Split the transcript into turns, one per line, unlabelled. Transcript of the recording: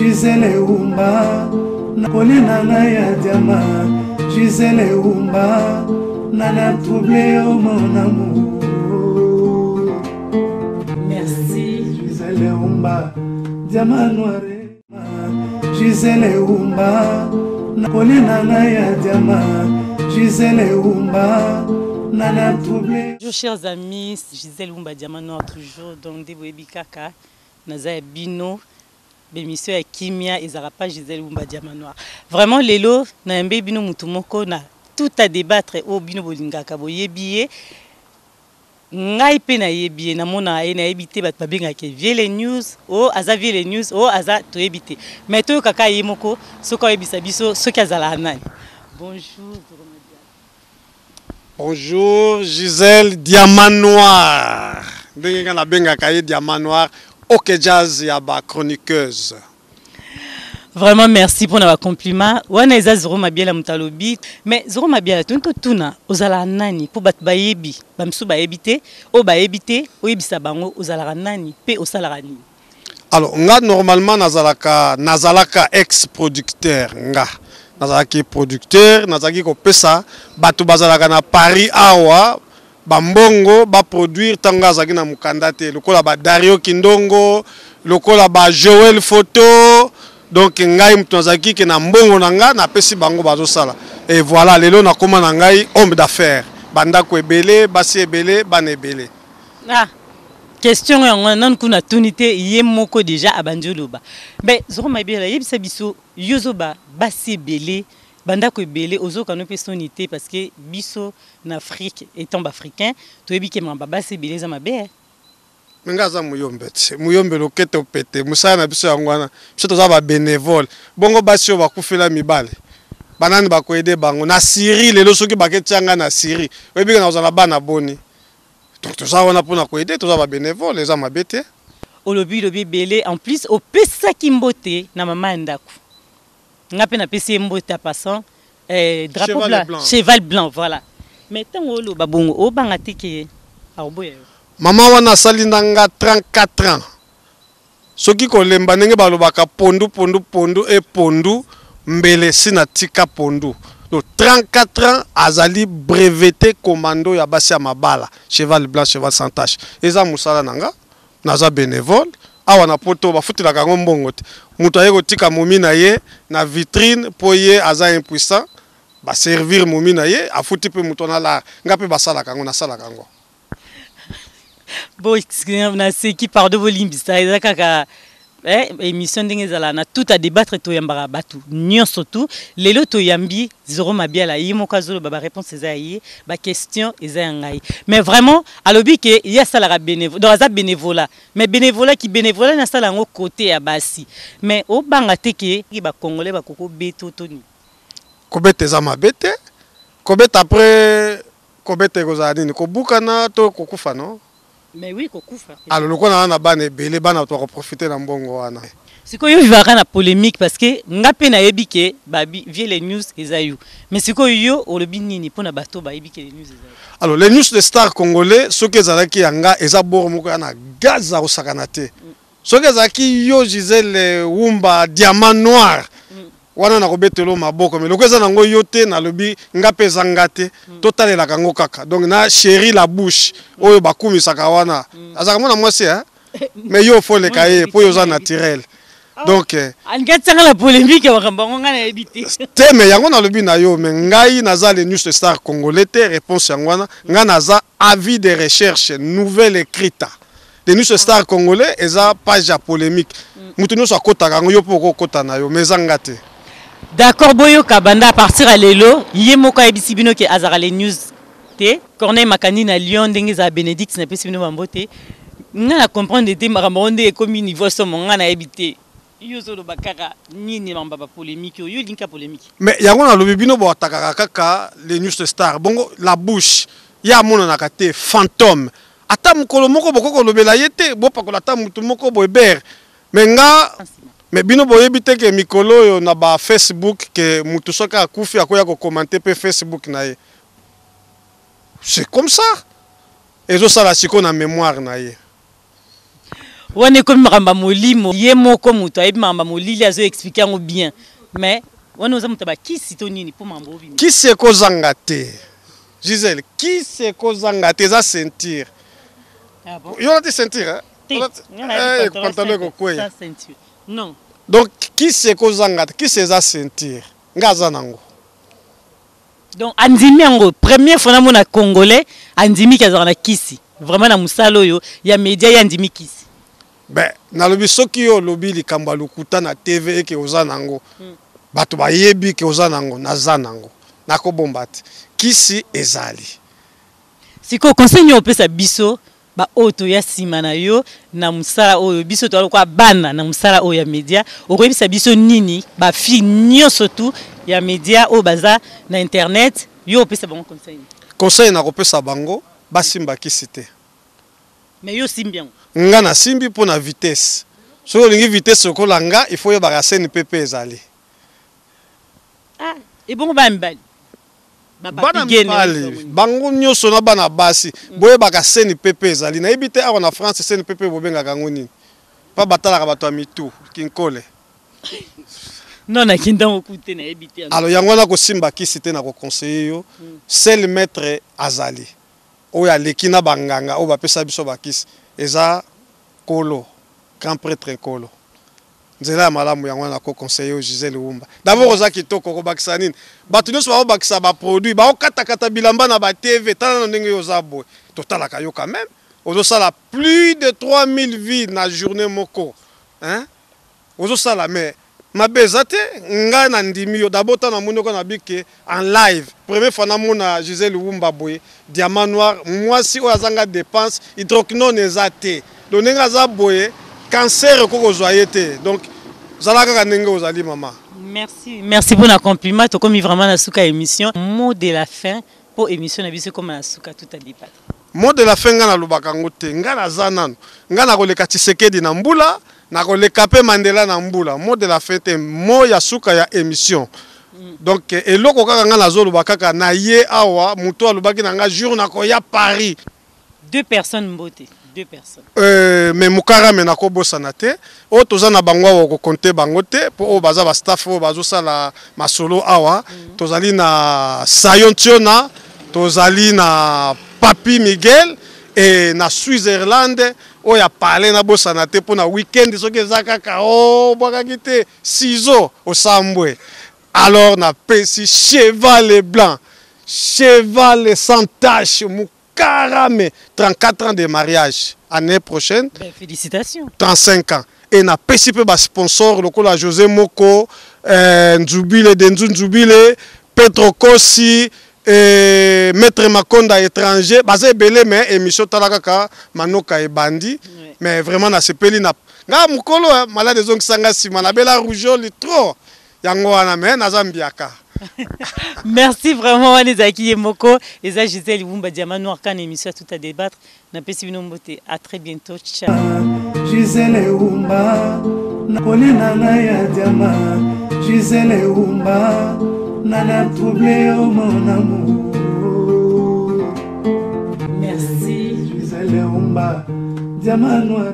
Gisele Umba Nakolia na ngai ya diama Gisele Umba Nana trouble yo mon amour.
Merci.
Gisele Umba Diama noire. Gisele Umba Nakolia na ngai ya diama Gisele Umba Nana trouble.
Bonjour chers amis, Gisèle Umba Diamant Noir toujours, donc nde boyebi kaka naza ya bino. B'emission ya kimia ezalaka pa Gisèle Wumba Diamant Noir. Vraiment lelo nayambe bino mutu moko na tout à débattre oyo bino bolingaka boyebi ye. Ngai pe nayebi ye, namonaka ye, nayebi te bato babengaka ye Vieux les News, oh aza Vieux les News, oh aza toyebi te. Mais toyokaka ye moko soki ayebisa biso soki azalaka nani. Bonjour Zoro Madiala.
Bonjour Gisèle Diamant Noir. Ndenge nga nabengaka ye Diamant Noir, OK Jazz ya ba chroniqueuse.
Vraiment merci pour ba compliment. Wana eza Zoro Mabiala moto alobi. Mais Zoro Mabiala toni totuna ozalaka nani mpo bato bayebi, ba misusu bayebi te, oyo bayebi te oyebisa bango ozalaka nani mpe osalaka nini?
Alors nga normalement nazalaka nazalaka ex producteur nga nazalaki producteur, nazalaki kopesa bato bazalaka na Paris awa ba mbongo ba produire ntango nga azalaki na mokanda te, lokola ba Dario Kindongo, lokola ba Joël Photo. Donc ngai moto nazalaki ke na mbongo na nga napesi bango bazosala. Et voilà lelo nakoma na ngai homme d'affaires, bandako ebele, basi ebele, bana ebele.
Ah, question yango nanu kuna tuni te, ye moko déjà abandi oloba. Mais Zoro Mabiala, yebisa biso yo zoba basi ebele, bandako ebele, ozoka no pe soni te parce que biso na Afrique étant ba africain toyebi ke mamba basi ebele eza mabe, eh.
Mais nga aza muyombe te, muyombe loketo pete, mosala na biso yango wana, biso toza ba bénévole. Bongo basi oyo bakufela mibale, banani bakoyede bango na Syrie lelo? Soki baketia nga na Syrie, oyebi ke nakozala bana boni? Donc toza wana mpona koyede, toza ba bénévole, eza mabe te.
Olobi lobi ebele, en plus opesaki mbote na mama ya ndako. Nga mpe napesi ye mbote en passant, drapeau
Cheval
blanc,
blanc.
Cheval blanc, voilà. Mais ntango oloba bongo, obanga te ke akoboya yo?
Mama wana asali na nga 34 ans. Soki kolemba ndenge balobaka pondu pondu pondu e pondu mbele si na tika pondu. Donc 34 ans azali breveté commando ya basi ya mabala, cheval blanc, cheval sans tache. Eza mosala na nga, naza bénévole. Awa na poto bafutelaka yango mbongo te. Moto aye kotika momi na ye na vitrine po ye aza impuissant, ba servir momi na ye, afuti pe moto wana lar. Nga pe basalaka yango, nasalaka yango.
Bon, excusez-moi, naseki, pardon, bolimbisa, eza kaka, émission ndenge ezala na tout à débattre, toyambaka bato nyonso tout. Lelo toyambi Zoro Mabiala, ye moko azoloba ba réponse eza ya ye, ba question eza ya ngai. Mais vraiment alobi ke ye asalaka bénévolat, donc aza bénévolat. Mais bénévolat ki bénévolat na sala yango côté ya basi. Mais obanga te ke ba Congolais bakoko beto to ni.
Kobeta eza mabe te. Kobeta après kobeta ekozala nini? Kobukana to kokufa, non?
Mais oui, kokufa.
Alors lokola na bana ebele, bana bato bakoprofiter na mbongo wana.
Sikoyo yo vivaka na polémique parce que nga pe nayebi ke babi vie les news eza yo. Mais sikoyo yo olobi nini pona bato bayebi ke les news eza yo?
Alors les news de star congolais soki ezalaki ya nga eza boro moko ya na gaz ya kosakana te. Soki ezalaki yo Gisèle Wumba Diamant Noir, wana nakobetela maboko, mais loko eza nango yo te, nalobi nga pe eza nga te, totalelaka yango kaka. Donc na chérie la bouche oyo bakumisaka wana, azalaka mwana mwasi, hein? Mais yo faut leka ye po yo oza naturel. Donc,
Alingi atianga la polémique ya makambo yango nga nayebi te.
Te, mais yango nalobi na yo, mais ngai naza le news star congolais te, réponse yango wana, ngai naza avis de recherche nouvelle écrite. Le news star congolais eza page ya polémique. Mutu nyonso akotaka yango, yo mpo okokota na yo, mais eza nga te.
D'accord, boyoka banda à partir ya lelo, ye moko ayebisi bino ke azalaka le news te. Corneille Makani na Lyon ndenge ezala Bénédicte napesi bino bambo te. Nga na comprendre te makambo yango ndenge ekomi niveau somo, nga nayebi te. Yo ozoloba kaka nini makambo ya ba polémique oyo, yo olingi kaka polémique.
Mais yango nalobi bino boatakaka kaka le news star, bongo la bouche ye amonanaka te, fantôme. Ata mokolo moko bokoki kolobela ye te, bopakola ata mutu moko boye bere. Mais nga, mais bino boyebi te ke mikolo oyo na ba Facebook ke mutu soki akufi akoya ko commenter pe Facebook na ye. C'est comme ça. Ezosala sikoyo na mémoire na ye.
Wana ekomi makambo ya molimo, ye moko moto ayebi makambo ya molili azo expliquer yango bien, mais wana oza moto ya bakisi to nini mpo makambo obima?
Kisi ekozanga te, Gisèle, kisi ekozanga te, eza ceinture.
Ah bon?
Yo olati ceinture?
Te,
pantalon ekokweya.
Non.
Donc kisi ekozanga te, kisi eza ceinture, nga aza nango.
Donc andimi yango, première fois namona congolais andimi ki azalaka na kisi vraiment na mosala oyo ya media, ye andimi kisi.
Ben, nalobi soki yo olobi likambo ya lokuta na TV eke oza nango, bato bayebi ke oza nango, naza nango, nakobomba te, kisi ezali.
Sikoyo conseil nini opesa biso baoyo toya nsima na yo na mosala oyo, biso toya lokola bana na mosala oyo ya media, okoyebisa biso nini? Bafille nyonso tu ya media oyo baza na internet, yo opesa bango conseil nini?
Conseil nakopesa bango, basimba kisi te.
Mais yo osimbi yango?
Nga nasimbi mpo na vitesse. Soki olingi vitesse lokola nga, il faut oyebaka CNPP ezali.
Ah, ebongo bana mibali?
Bana mibali bango nyonso na bana basi, boyebaka CNPP ezali. Nayebi te awa na France CNPP bobengaka yango nini, mpa batalaka bato ya mitu kinkole.
Non, nakenda ngo ku te, nayebi te.
Alors yango wana kosimba kisi te, nakoconseille yo, seul maître azali oyo aleki na banganga oyo bapesa biso bakisi, eza Kolo, grand prêtre Nkolo. Nzela ya malamu yango wana nakoconseille yo, Gisèle Wumba. D'abord oza kitoko, okobakisa nini? Bato nyonso bakobakisa baproduit, bakokatakata bilamba na batv. Tala nano ndenge yo oza boye, totalaka yo quand même, ozosala plus de 3000 vues na journée moko, hein? Ozosala mais mabe eza te. Ngai nandimi yo d'abord ntango namoni oko na bike en live première fois, namona Gisèle Wumba boye, diamant noir, mwasi oyo azanga dépense, hydroquinone eza te. Donc ndenge aza boye, cancer ekoki kozwa ye te. Donc zala kaka ndenge ozali, mama.
Merci, merci pour la compliment. Tokomi vraiment na suka émission. Mot de la fin pour émission na biso comme na suka tout à débattre.
Mot de la fin, nga nalobaka yango te. Nga naza nano, nga nakoleka Tshisekedi na mbula, nakoleka mpe Mandela na mbula. Mot de la fin te, mot ya suka ya émission. Donc eloko kaka nga nazoloba kaka na ye awa, moto alobaki na nga jour nakoya Paris.
Deux personnes mbote, deux personnes.
Mais mokarame nakobosana te, oyo toza na bango awa, okokonte bango te, mpo oyo baza bastaff oyo bazosala masolo awa. Tozali na Sayon Tiona, tozali na Papi Miguel e na Switzerland oyo apale, nabosana te mpo na weekend soki eza kaka obwakaki te ciseau osambwe. Alors napesi cheval blanc, cheval sans tache, Karame, 34 ans de mariage année prochaine.
Ben, félicitations.
35 ans. Et napesi mpe basponsor lokola José Moko, Nzubile de Nzu Nzubile, Petro Kosi, Maître Makonda étranger, baza ebele. Mais émission tala kaka manoka ebandi. Mais vraiment nasepeli na nga mokolo malade ezongisanga nsima, nabela rougeole trop, yango wana, mais naza mbiaka.
Merci vraiment. Wana ezalaki ye moko, eza Gisèle Wumba Diamant Noir, kana émission ya tout à débattre. Napesi bino mbote, à très bientôt, ciao.
Gisèle Wumba, kolina na ya diama, Gisèle Wumba, nana trouble yo mon amour.
Merci.
Gisèle Wumba Diamant Noir.